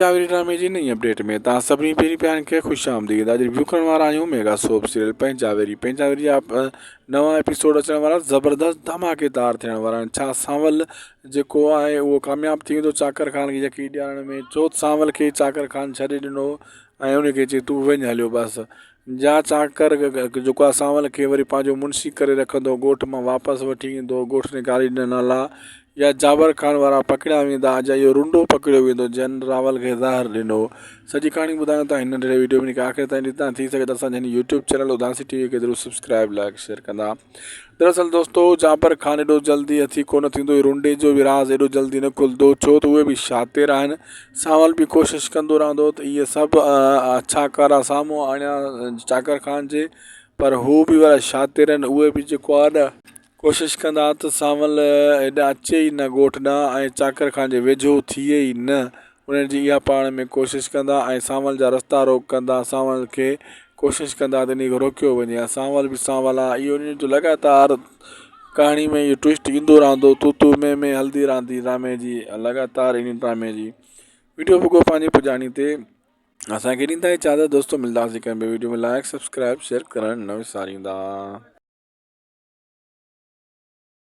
جاويري ڊرامي جي نئين اپڊيٽ ۾ توهان سڀني پيري پيارن کي خوش آمديد اڄ ريويو ڪرڻ وارا آهيون ميگا سوپ سيريل پنهنجا ويري پنهنجا ويري جا نوان ايپيسوڊ اچڻ وارا زبردست ڌماڪيدار ٿيڻ وارا آهن ڇا سانول جيڪو آهي اهو ڪامياب ٿي ويندو چاڪر خان کي يقين ڏيارڻ ۾ ڇو سانول کي چاڪر خان ڇڏي ڏنو ۽ ان کي چي تون وڃ هليو بس جا چاڪر جيڪو آهي سانول کي وري پنهنجو منشي ڪري رکندو ڳوٺ مان واپس وٺي ايندو ڳوٺ نيڪالي ڏنل آ يا جابر خان وارا پڪڙيا ويندا يا اهو رنڊو پڪڙيو ويندو جنھن راول کي زهر ڏنو سڄي ڪھاڻي ٻڌايون ٿا ھن ننڍڙي وڊيو ۾ آخر تائين ڏسندا ٿي سگھي ته اسان جي ھن يوٽيوب چينل اداسي ٽي وي کي ضرور سبسڪرائب لائڪ شيئر ڪندا دراصل دوستو جابر خان ايڏو جلدي هٿي ڪونه ٿيندو رنڊي جو به راز ايڏو جلدي نه کلندو ڇو ته اهي به شاطر آهن سانول به ڪوشش ڪندو رهندو ته اهي سڀ اڇا ڪارا سامهون آڻيان چاڪر خان جي پر هو به وڏا شاطر آهن اهي به جيڪو آهي نه ڪوشش ڪندا ته سانول هيڏانهن اچي ئي نه ڳوٺ ڏانهن ۽ چاڪر خان جي ويجهو ٿئي ئي نه انهن جي اها پاڻ ۾ ڪوشش ڪندا ۽ سانول جا رستا روڪ ڪندا سانول کي ڪوشش ڪندا ته انهي کي روڪيو وڃي ۽ سانول به سانول آ اهو انهن جو لڳاتار ڪهاڻي ۾ اهو ٽوئسٽ ايندو رهندو تو تو مين مين هلندي رهندي ڊرامي جي لڳاتار انهي ڊرامي جي وڊيو پڳو پنهنجي پڄاڻي تي اسان کي ڏيندا اجازت دوستو ملداسين ڪنهن ٻي وڊيو ۾ لائڪ سبسڪرائب شيئر ڪرڻ نه وساريندا.